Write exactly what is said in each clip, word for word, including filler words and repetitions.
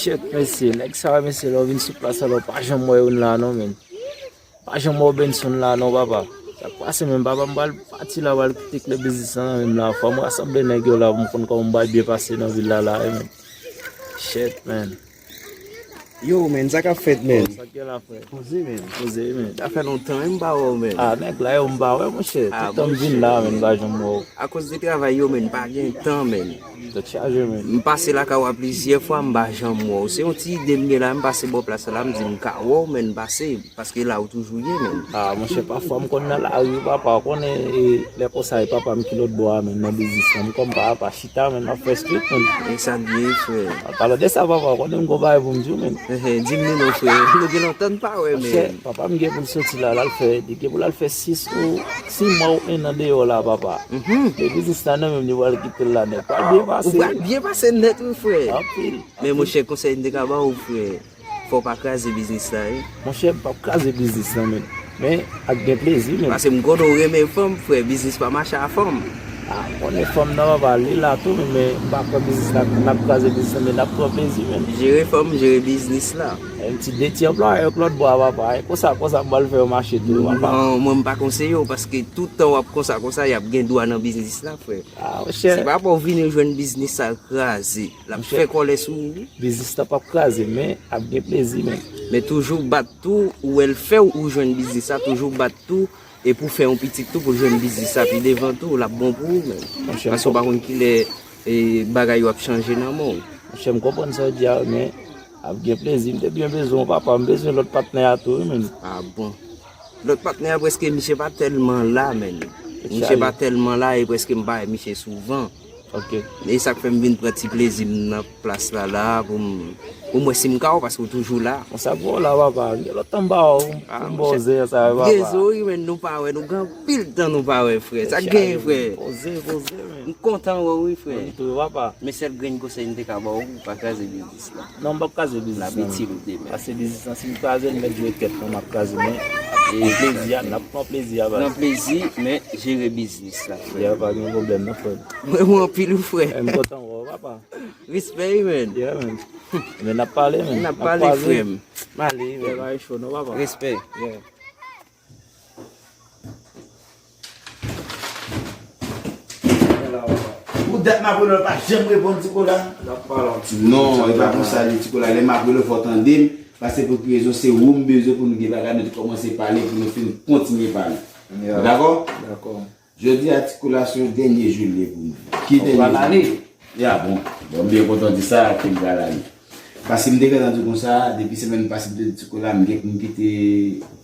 Shit, mesye, nèg sa yo, mesye, lè w vin sou plas la, w pa janm wè youn la non, men. Pa janm wè Benson la non, papa. Sa k pase, men, papa, m pral pati la, pral kite kle biznis la nan men m la. Fò m rasanble nèg yo la pou m konn kòman m pral byen pase nan vil la la, wi, men. Shit, men. Yo, men, sa k ap fèt, men? Sa k gen la, frè? Poze, men. Poze, men. Sa fè lontan, men, m pa wè w, men. Ah, nèg la yo, m pa wè, monchè. Toutan m vin la, men, m pa janm wè w. Akoz de travay yo, men, m pa gen tan, men. Tèt chaje, men. M pase lakay ou a plizyè fwa, m pa janm wè w. Se yon ti ide m gen la, m pase bò plas la, m di m ka wè w, men m pase, paske la ou toujou ye, men. Ah, monchè, pafwa m konn nan lari, papa, w konnen, e, lè konsa, e papa m ki lòt bò a, men, nan biznis la. M kòm papa, chita, men, m ap fè street, men. E sa l ye, frè. An palan de sa, papa, w konnen m gon bagay pou m di w, men. Di m li non, frè. Nou gen lontan n pa wè, men. Papa m gen pou l soti la, l al fè, li gen pou l al fè sis ou, sis mwa ou en an deyò la, papa. E biznis la nan men m, li pral kite l la nèt. Pral byen pase. Ou pral byen pase nèt, wi, frè. Anpil. Men, monchè, konsèy m te ka ba w, frè. Fò w pa kraze biznis la, wi. Monchè, m p ap kraze biznis la, men. Men, ak gen plezi, men. Paske m konnen w renmen fanm, frè. Biznis pa mache a fanm. Ah, m konnen fanm nan, papa, li la tou, men, men m pa pran biznis la, n ap kraze biznis la, men n ap pran plezi, men. Jere fanm, jere biznis la. M ti de ti anplwaye ak lòt bò a, papa. E konsa, konsa m pral fè yo mache tou, papa. Non, mwen m pa konseye w, paske tout tan w ap konsa, konsa, y ap gen dwa nan biznis la, frè. Ah, monchè. Se pa pou w vini jwenn biznis sa l kraze. L ap fè kòlè sou ou. Biznis la p ap kraze, men ap gen plezi, men. Men toujou bat tou, ou wè l fè w, ou jwenn biznis la, toujou bat tou, e pou fè yon pitit tou, pou l jwenn biznis la pi devan tou, l ap bon pou ou, men. Paske w pa konn kilè e, bagay yo ap chanje nan men w. Monchè, m konprann sa w di a, men ap gen plezi. M te byen bezwen w, papa. M bezwen lòt patnè a tou, wi, men. Ah bon. Lòt patnè a, prèske misye pa tèlman la, men. Misye pa tèlman la, e prèske m pa wè misye souvan. Ok. E sa k fè m vin pran ti plezi m nan plas la la pou m pou m wè si m ka wè w, paske w toujou la. Konsa pou w la, papa. Gen lòt tan m pa wè w pou m ba w zen sa, papa. Gen zo, wi, men, nou pa wè, nou gen anpil tan nou pa wè, frè. Sa k genyen, frè? Poze, poze, men. M kontan wè w, wi, frè. Mwen tou, papa. Men sèl grenn konsèy m te ka ba w, pa kraze biznis la. Non, m p ap kraze biznis lan. L ap itil ou demen. Paske biznis lan, si m kraze l, mèt jwe kèt mwen, m ap kraze, men ap pran plezi a, n ap pran plezi a, baz. Pran plezi, men jere biznis la, frè. Ya, pa gen pwoblèm, non, frè. Mwen, mwen anpil, wi, frè. M kontan wè w, papa. Respè, wi, men. Yeah, men. Men n ap pale, men. N ap pale, frè m. M ale, wi, men. Bagay cho, non, papa. Respè. Yeah. Pou dat m ap rele w pa janm reponn, Ti Kola. Non, e pa konsa li, Ti Kola. Lè m ap rele w, fò w tande m. Paske pou ki rezon, se ou m bezwen pou nou gen bagay, nou te kòmanse pale, pou nou fin kontinye pale. Dakò? Jodi a, Ti Kola, se yon dènye jou l ye pou nou. Ki dènye jou? Ya, bon. Bon, m byen kontan di sa, ke m pral ale. Paske m te gentan di w konsa, depi semèn pase, m te di Ti Kola, m gen pou m kite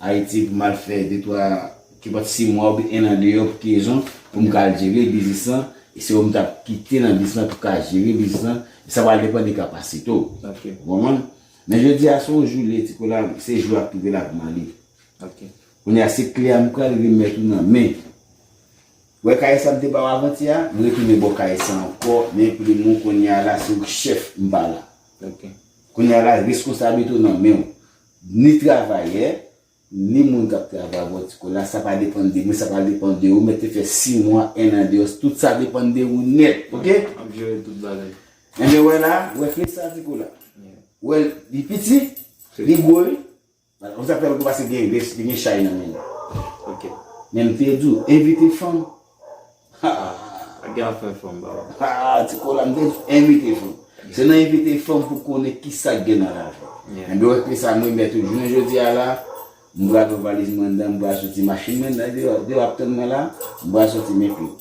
Ayiti pou m al fè de twa, kenpòt sis mwa oubyen en an deyò pou ki rezon, pou m ka al jere biznis lan. E se ou m t ap kite nan biznis lan pou ka jere biznis lan. E sa pral depann de kapasite w. Ou konprann? Men jodi a, se yon jou l ye, Ti Kola, se jou ap twouve l ap male. Kounye a, se kle a m pral remèt ou nan men. Wè kay sa m te ba w avantyè a, m retounen ba w kay sa ankò, men plim ou kounye a la, se ou k chèf, m pa la. Kounye a la, reskonsablite w nan men w. Ni travayè, ni moun k ap travay avè w, Ti Kola, sa pa depann de mwen, sa pa depann de ou, mèt te fè sis mwa, en an deyò, tout sa depann de ou nèt, oke? M ap jere tout bagay. Enben, wè la, wè kle sa, Ti Kola. Wè, li piti, li gwo, wi. Konsa fè l gwo paske gen rès, li gen chay nan men l. Men m te di w, envite fanm. Ha! Pa gen afè fanm, baba. Ha! Ti Kola, m te di w, envite fanm. Se nan envite fanm pou konnen kisa k gen nan lavi. Enben, w wè ke sa mwen mèt ou jounen jodi a la, m pral pran valiz mwen anndan, m pral soti machin mwen nan deyò, deyò ap tann mwen la, m pral soti men pye.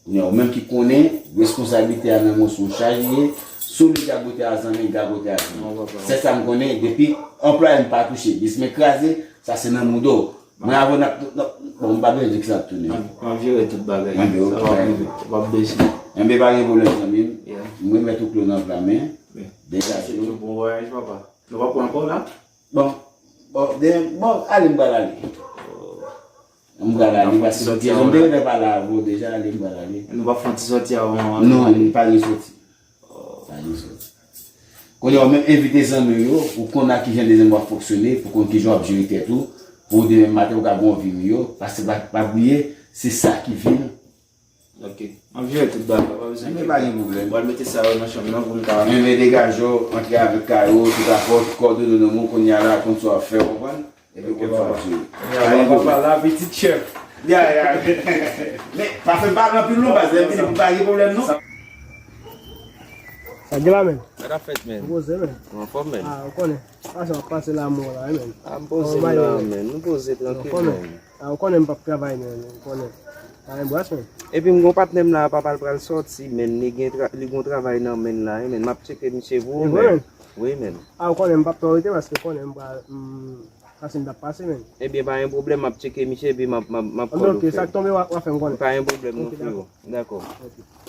Kounye a, ou menm ki konnen, reskonsablite a nan men w, se yon chaj li ye, si w li gagote a zanmi, gagote a zanmi. Sèl sa m konnen, depi anplwaye m pa touche, biznis mwen kraze, sa se nan mouda w. Mwen avè w n ap, n ap, bon, m pa bezwen di kisa n ap tounen. M ap jere tout bagay. Sa p ap rive. Ou p ap bezwen. Enben, pa gen pwoblèm, zanmi m. M remèt ou kle w nan pla men. Degaje w. Bon vwayaj, papa. Nou p ap wè ankò la? Bon, bon, bon, ale m pral ale. M pral ale, paske m te gentan pale avè w deja, ale m pral ale. Nou p ap fè yon ti sòti avan? Non, pa gen sòti. Pa gen sòti. Kounye a, ou menm envite zanmi w yo, pou konn ak kijan de zanmi w ap fonksyone, pou konn kijan w ap jere tèt ou, pou demen maten ou ka gen yon vi miyò, paske pa, pa bliye, se sa ki vi nou. Ok. M ap jere tout bagay, pa bezwen enkyete. Men pa gen pwoblèm. M pral mete sa yo nan chanm nan pou m ka. Men, men degaje w, antre avèk kay ou, tout afè w, tout kòdone nou, kounye a la, konn sa w ap fè, w konprann? Epi w konn sa w ap jere. Ya, papa la, pitit chèf. Ya, ya. Men, pa fè m pale anpil non, baz, lè m vini pou m pa gen pwoblèm non. Sa gen la, men. Sa k ap fèt, men? Poze, men. Ou anfòm, men? Ah, ou konnen. Pase, w ap pase lanmou la, wi, men. Ah, m poze m la, men. Nou poze trankil, men. Ah, ou konnen m p ap travay, men. Ou konnen. Pa anbras, men. Epi m gon patnè m la, papa l pral sòti, men. Li gen tra-, li gon travay nan men l la, wi, men. M ap tcheke misye pou ou, men. Wi, men. Ah, ou konnen m p ap twò rete, paske ou konnen m pral, m, pase m t ap pase, men. Ebyen, pa gen pwoblèm, m ap tcheke misye, epi m ap, m ap, m ap call ou, frè. Ok, sa k tonbe, w a, w a fè m konnen. Pa gen pwoblèm non, frero. Dakò. Ok.